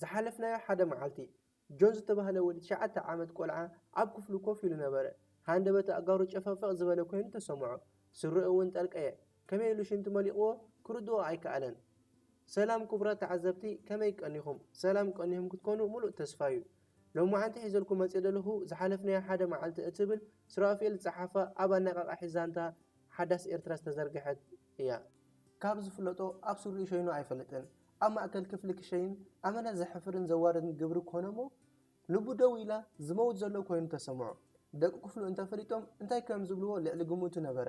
ዝሓለፍናዮ ሓደ መዓልቲ፣ ጆን ዝተባህለ ወዲ ትሽዓተ ዓመት ቆልዓ ኣብ ክፍሉ ኮፍ ኢሉ ነበረ። ሃንደበት ኣእጋሩ ጨፈፍቕ ዝበለ ኮይኑ ተሰምዖ። ስረኡ እውን ጠልቀየ። ከመይ ኢሉ ሽንቲ መሊቕዎ ክርድኦ ኣይከኣለን። ሰላም ክቡራት ተዓዘብቲ፣ ከመይ ቀኒኹም? ሰላም ቀኒኹም ክትኮኑ ሙሉእ ተስፋ እዩ። ሎማዓንቲ ሒዘልኩም መፅእ ዘለኹ ዝሓለፍናዮ ሓደ መዓልቲ እትብል ሱራፌል ዝፀሓፋ ኣብ ኣነቓቓሒ ዛንታ ሓዳስ ኤርትራ ዝተዘርግሐት እያ። ካብ ዝፍለጦ ኣብ ስሩኡ ሸይኑ ኣይፈልጥን። ኣብ ማእከል ክፍሊ ክሸይን ኣመና ዘሕፍርን ዘዋርድን ግብሪ ኮነ እሞ፣ ልቡ ደው ኢላ ዝመውት ዘሎ ኮይኑ ተሰምዖ። ደቂ ክፍሉ እንተፈሊጦም እንታይ ከም ዝብልዎ ልዕሊ ግምቱ ነበረ።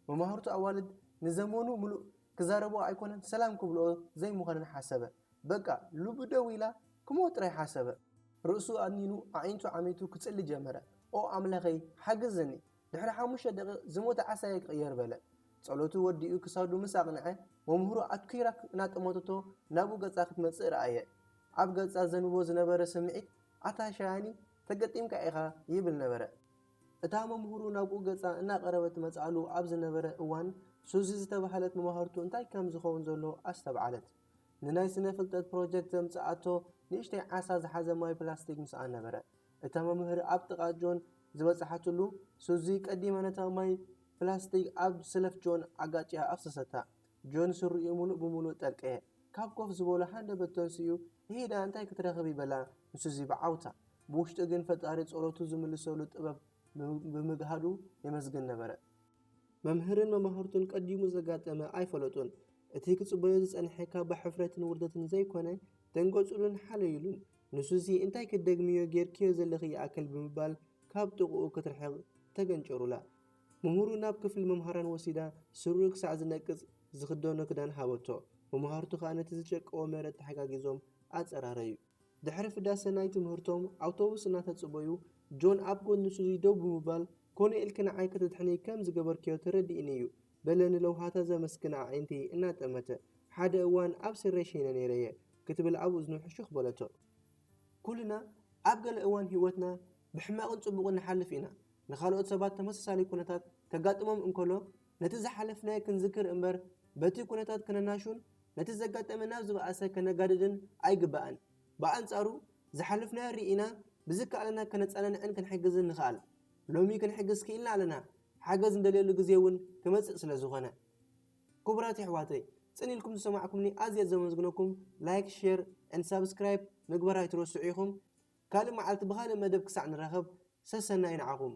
መማህርቱ ኣዋልድ ንዘመኑ ምሉእ ክዛረብኦ ኣይኮነን ሰላም ክብልኦ ዘይምዃነን ሓሰበ። በቃ ልቡ ደው ኢላ ክመውት ጥራይ ሓሰበ። ርእሱ ኣድኒኑ ኣዒንቱ ዓሚቱ ክጽሊ ጀመረ። ኦ ኣምላኸይ ሓግዘኒ፣ ድሕሪ ሓሙሽተ ደቂቕ ዝሞተ ዓሳየ ክቕየር በለ። ጸሎቱ ወዲኡ ክሳዱ ምስ ኣቕንዐ፣ መምህሩ ኣትኲራ እናጠመተቶ ናብኡ ገጻ ክትመጽእ ረኣየ። ኣብ ገጻ ዘንብቦ ዝነበረ ስምዒት፣ ኣታ ሸያኒ ተገጢምካ ኢኻ ይብል ነበረ። እታ መምህሩ ናብኡ ገጻ እናቐረበት ትመጽኣሉ ኣብ ዝነበረ እዋን፣ ሱዚ ዝተባህለት መማህርቱ እንታይ ከም ዝኸውን ዘሎ ኣስተብዓለት። ንናይ ስነ ፍልጠት ፕሮጀክት ዘምጽኣቶ ንእሽተይ ዓሳ ዝሓዘ ማይ ፕላስቲክ ምስኣ ነበረ። እታ መምህር ኣብ ጥቓ ጆን ዝበጽሓትሉ፣ ሱዚ ቀዲማ ነታ ማይ ፕላስቲክ ኣብ ስለፍ ጆን ኣጋጭያ ኣፍሰሰታ። ጆን ስሪኡ ምሉእ ብምሉእ ጠልቀየ። ካብ ኮፍ ዝበሎ ሃንደበት ተንሲኡ፣ "ይሄዳ እንታይ ክትረኽብ?" ይበላ ንሱዚ ብዓውታ። ብውሽጡ ግን ፈጣሪ ጸሎቱ ዝምልሰሉ ጥበብ ብምግሃዱ የመስግን ነበረ። መምህርን መማህርቱን ቀዲሙ ዘጋጠመ ኣይፈለጡን። እቲ ክጽበዮ ዝጸንሐ ካባ ሕፍረትን ውርደትን ዘይኮነ፣ ደንገጹሉን ሓለዩሉን። ንሱዚ እንታይ ክትደግምዮ ጌርክዮ ዘለኺ ይኣክል ብምባል ካብ ጥቕኡ ክትርሕቕ ተገንጨሩላ። መምህሩ ናብ ክፍሊ መምሃራን ወሲዳ ስርኡ ክሳዕ ዝነቅጽ ዝኽደኖ ክዳን ሃበቶ። መማህርቱ ከኣ ነቲ ዝጨቀዎ መሬት ተሓጋጊዞም ኣጸራረዩ። ድሕሪ ፍዳሰ ናይ ትምህርቶም ኣውቶቡስ እናተጽበዩ ጆን ኣብ ጎኒ ሱዚ ደው ብምባል ኮነ ኢልኪ ንዓይ ክትድሕኒ ከም ዝገበርክዮ ተረዲእኒ እዩ በለ ንለውሃታ ዘመስግና ኣዒንቲ እናጠመተ። ሓደ እዋን ኣብ ስረይ ሸይነ ነይረ እየ ክትብል ኣብ እዝኑ ሕሹኽ በለቶ። ኩልና ኣብ ገለ እዋን ህይወትና ብሕማቕን ጽቡቕን ንሓልፍ ኢና። ንኻልኦት ሰባት ተመሳሳሊ ኩነታት ከጋጥሞም እንከሎ ነቲ ዝሓለፍናዮ ክንዝክር እምበር በቲ ኩነታት ከነናሹን ነቲ ዘጋጠመ ናብ ዝበኣሰ ከነጋድድን ኣይግባእን። ብኣንጻሩ ዝሓለፍናዮ ርኢና ብዝከኣለና ከነጸናንዕን ክንሕግዝን ንኽኣል። ሎሚ ክንሕግዝ ክኢልና ኣለና። ሓገዝ እንደልየሉ ግዜ እውን ክመጽእ ስለ ዝኾነ። ክቡራት የሕዋተይ፣ ጽን ኢልኩም ዝሰማዕኩምኒ ኣዝየ ዘመስግነኩም። ላይክ፣ ሼር and ሳብስክራይብ ምግባር ኣይትረስዑ ኢኹም። ካልእ መዓልቲ ብኻልእ መደብ ክሳዕ ንራኸብ ሰሰናዩ ንዓኹም።